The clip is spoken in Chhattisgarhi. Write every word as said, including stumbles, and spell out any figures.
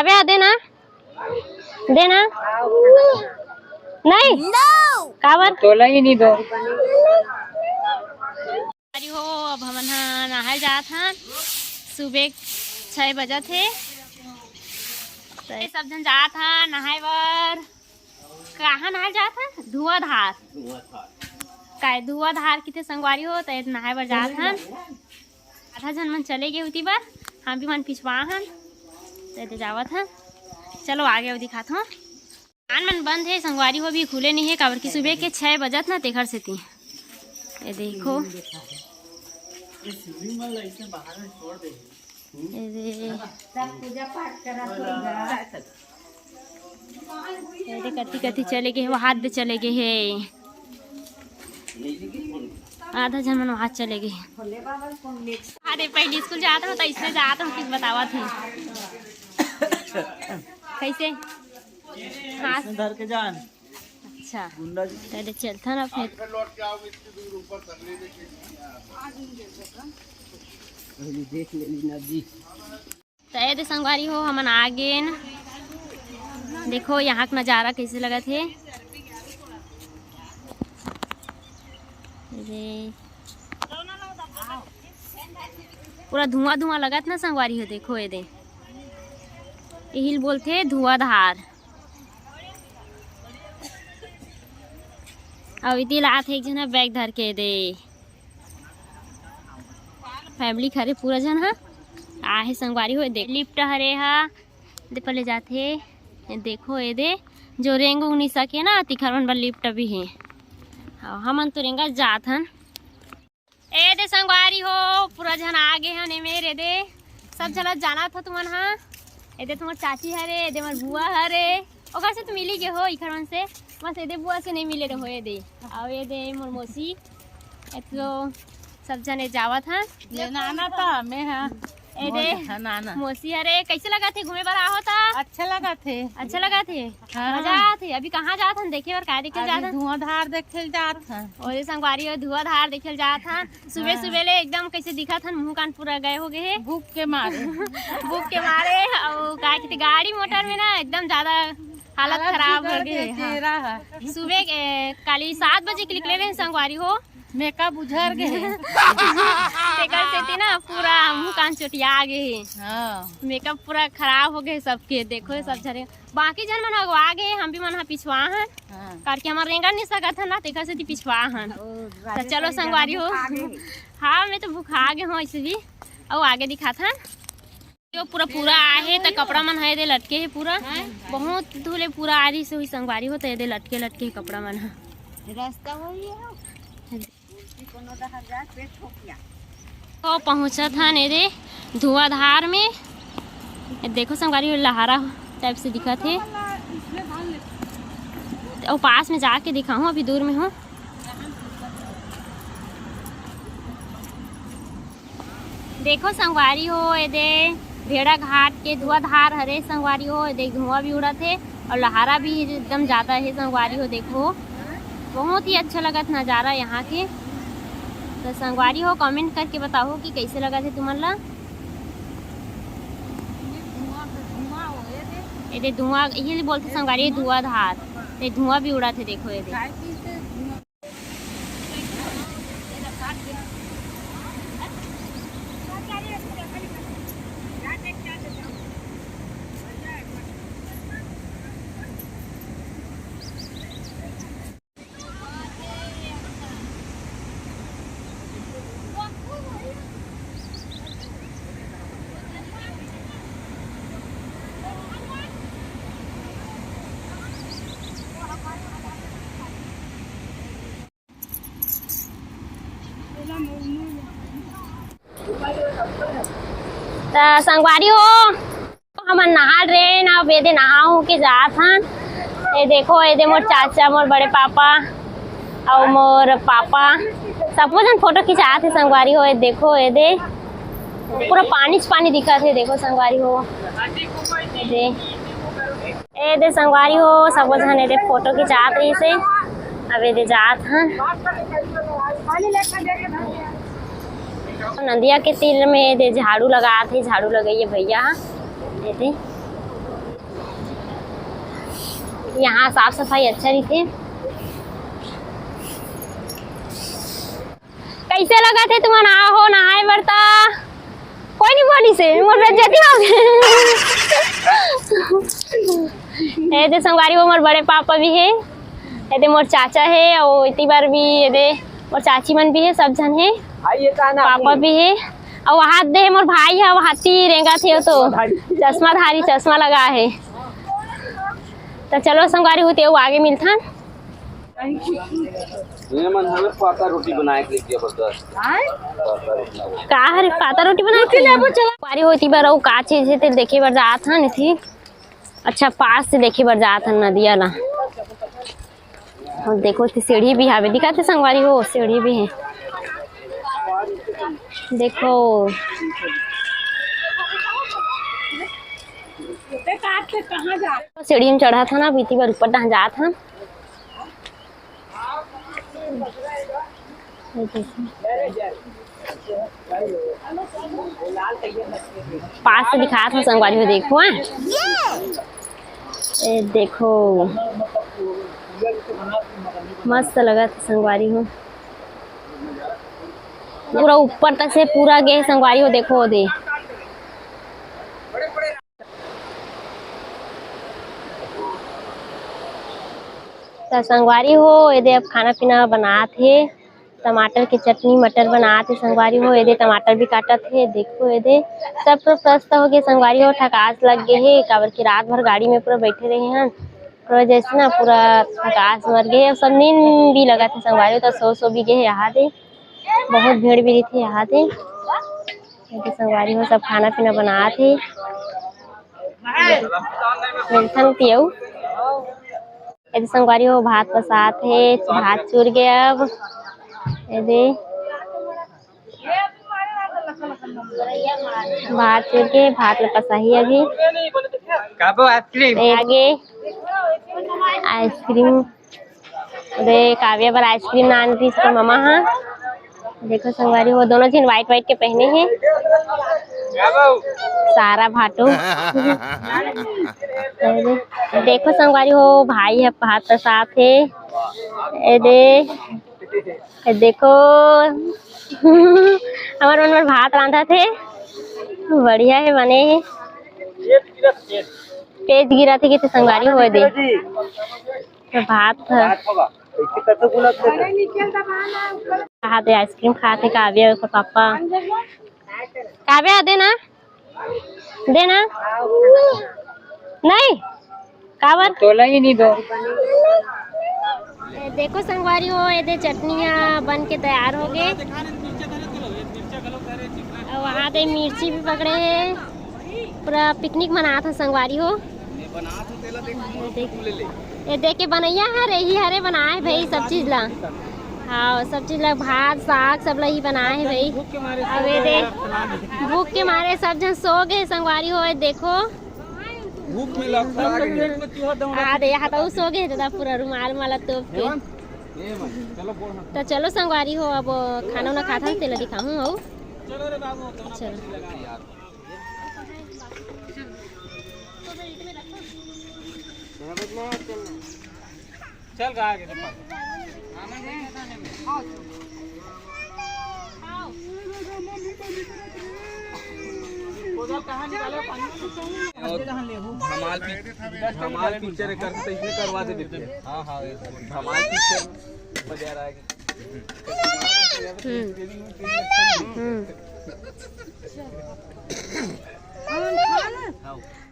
अबे आ देना, देना। नहीं। काबर? तोला ही नहीं दो। अरे हो, अब हमन ह नहाए जात हन। सुबह छह बजत हे, तो ये सब झन जात हन नहाए बर। कहाँ नहाए जात हन? धुआंधार। काय धुआंधार किथे संगवारी हो, तो ये नहाए बर जात हन। आधा झन मन चले गे उती बर, हम भी मन पिछवा हन, तो ये जावत हन। चलो आगे अउ दिखात हूँ। दुकान मन बंद हे संगवारी हो, अभी खुले नहीं हे, काबर कि सुबह के छह बजत ना, तेखर सेती। ये देखो, ये दे। ये दे, कति कति चले गे हे, वो हाथ दे चले गे हे, आधा झन मन वहाँ चले गे हे। अरे पहले स्कूल जात हो तो इसने जात हो कि बतावत हे। कैसे? हाँ। इसने धर के जान। अच्छा। गुंडा जी। पहले चलता ना फिर। पहले देख ले लीना जी। तो ये दे संगवारी हो, हमन आ गेन। देखो यहाँ का नजारा कैसे लगत हे। ये पूरा धुआं धुआं लगत ना संगवारी हो। देखो ये दे, यही ल बोलथे धुआंधार। अउ इति लात हे एक झन बैग धर के दे। फैमिली खरे पूरा झन ह आहे संगवारी हो। देख लिफ्ट हरे हा, दे पले जाथे। ये देखो ये दे, जो रेंग उंग नहीं सके ना, तिखर मन बर लिफ्ट भी हे। अउ हमन तो रेंगा जात हन। ए दे संगवारी हो, पूरा झन आ गे हन एमेर। ए दे सब झन ला जानत हो तुमन हा। ए दे तुम्हर चाची हरे, ए दे मोर बुआ हरे, ओकर से तो मिली गे हो इखर मन से, बस ए दे बुआ से नहीं मिले रहो। ए दे, अउ ए दे मोर मौसी, ए तो सब झन ए जावत हन। ये नाना था, मैं हा। ए दे, बहुत अच्छा नाना। मौसी हरे, कैसे लगत हे घूमे बर आहो ता? अच्छा लगत हे। अच्छा लगत हे? हाँ। मजा आत हे। अभी कहाँ जात हन देखे बर, का देखे जात हन? धुआंधार देखे जात हन। ओरे संगवारी हो, धुआंधार देखे जात हन। सुबह हाँ। सुबह ले एकदम कैसे दिखत हन, मुंह कान पूरा गए हो गए हे। भूख के मारे। भूख के मारे, अउ का कहते, गाड़ी मोटर में ना एकदम ज्यादा हालत हालत खराब हो बिगड़ गए के हे। हाँ। चेहरा है। सुबह के, काली सात बजे के निकले रहे संगवारी हो, मेकअप उझर गे हे। तेकर सेती ना पूरा मुंह कान चोटिया गे हे। हाँ। मेकअप पूरा खराब हो गे सबके। देखो सब झरे, बाकी झन मन अगवा गे, हम भी मन हा पिछवा हन। हाँ। करके हमर रेंगा नहीं सकत हन ना, तेकर सेती पिछवा हन। ओ, तो चलो संगवारी हो। हाँ, मैं तो भुखा गे हूँ ऐसे भी। अउ आगे दिखात हन। यो पूरा पूरा आहे त कपड़ा मन ह एदे लटके हे पूरा। बहुत धूले पूरा आरिस होही संगवारी हो, त एदे लटके लटके हे कपड़ा मन ह। रास्ता होही हे। कोनो डहर जात पेट ठोकिया। तो पहुंचत हन एदे धुआंधार में। ए देखो संगवारी हो, लहारा टाइप से दिखत हे। अउ पास में जाके दिखाहूँ, अभी दूर में हूँ। देखो संगवारी हो, एदे भेड़ाघाट के धुआंधार हरे संगवारी हो। एदे धुआं भी उड़त हे अउ लहारा भी एकदम ज्यादा हे संगवारी हो। देखो, बहुत ही अच्छा लगत नजारा यहाँ के। तो संगवारी हो, comment करके बताओ कि कैसे लगत हे तुमन ला। एदे धुआं, ये बोलथे संगवारी, धुआंधार। ये धुआं भी उड़त हे, देखो एदे। त संगवारी हो, हमन नहा डरेन, अब एदे नहा हो के जात हन। ये देखो, एदे मोर चाचा, मोर बड़े पापा अउ मोर पापा, सबो झन फोटो खिंचात हे संगवारी हो। ये देखो, एदे पूरा पानीच पानी दिखत हे। देखो संगवारी हो, एदे, एदे संगवारी हो, सबो झन एदे फोटो खिंचात रहिस हे। अब एदे जात हन। नदिया के तीर में एदे झाड़ू लगात हे, झाड़ू लगइया भैया ह। एदे यहाँ साफ सफाई अच्छा रहिथे। कैसे लगत हे तुमन आए हो नहाए बर? त कोई नहीं बोलिस हे, मोर बेइज्जती हो गे। एदे संगवारी हो, मोर बड़े पापा भी हे, एदे मोर चाचा हे, अउ एती बर भी एदे मोर चाची मन भी हे, सब झन हे, पापा भी हे। अउ वहाँ दे मोर भाई हे, वहाँ ती रेंगत हे, तो चश्माधारी, चश्मा लगा हे। त चलो संगवारी हो, ते आगे मिलथन। ये मन हमें पाता रोटी बनाए के लिए जबरदस्त। आय? पाता रोटी। का हरे पाता रोटी बनाए के लिए? संगवारी हो, एती बर अउ का चीज हे ते देखे बर जात हन एती। अच्छा, पास से देखे बर जात हन नदिया ला। अउ देखो, एती सीढ़ी भी हावे, दिखत हे संगवारी हो, सीढ़ी भी हे। देखो, सीढ़ी में चढ़त हन, अब एती बर ऊपर डहान जात हन। पास से दिखात हन संगवारी हो, देखो, हाँ। ए देखो, मस्त लगत हे संगवारी हो, पूरा ऊपर तक से पूरा गे हे संगवारी हो, देखो ओदे। त संगवारी हो, एदे अब खाना पीना बनात हे, टमाटर के चटनी, मटर बनात हे संगवारी हो। एदे टमाटर भी काटत हे, देखो एदे सब तो प्रस्त हो गे संगवारी हो, थकास लग गे हे, काबर कि रात भर गाड़ी में पूरा बैठे रहे हन, पूरा जैसे ना पूरा थकास मर गे हे। अब सब नींद भी लगत हे संगवारी हो, त सो सो भी गे हे यहाँ दे, बहुत भीड़ भी रहिथे यहाँ दे। एदे संगवारी हो, सब खाना पीना बनात हे। मिलथन पियऊ। एदे संगवारी हो, भात पसात हे, भात चुर गे अब। एदे भात चुर गे, भात ल पसाही अभी। काबो आइसक्रीम? ए आगे आइसक्रीम। अरे, काव्या बर आइसक्रीम लान रहिस ओकर ममा ह। देखो संगवारी हो, दोनों झन व्हाइट व्हाइट के पहने हे। सारा भाटो। देखो संगवारी हो, भाई ह भात पसात हे। एदे, ए देखो, हमर मन बर भात रांधत हे। बढ़िया हे, बने हे। तेज गिरत हे कि संगवारी हो दे। तो भात ह। खात हे, आइसक्रीम खात हे काव्या, ओकर पापा। काव्या, दे ना, दे ना। नहीं, काबर? तोला ही नहीं दो। ए, देखो संगवारी हो, एदे चटनी ह बन के तैयार हो गे। अउ वहाँ दे मिर्ची भी पकड़े हे, पूरा पिकनिक मनात ह संगवारी हो। ये देख, ये देख के बनैया हरे, ही हरे बनाए भाई सब चीज ला। हाँ, सब चीज ला, भात साग सब ला ही बनाए हे भाई। अब ये दे, भूख के मारे सब झन सो गे संगवारी हो। ये देखो, भूख में लग, आ दे, यहाँ तो सो गे दादा, पूरा रुमाल माला तोप के। तो चलो संगवारी हो, अब खाना उना खाथन, तेला दिखाहूँ। हो, चलो। चल रहा है। और धमाल पिक-, धमाल पिक्चर करते तो इसमें करवा दे देते हैं। हाँ, हाँ, ये धमाल पिक्चर बजा रहा है। हम्म। हम्म। हाँ।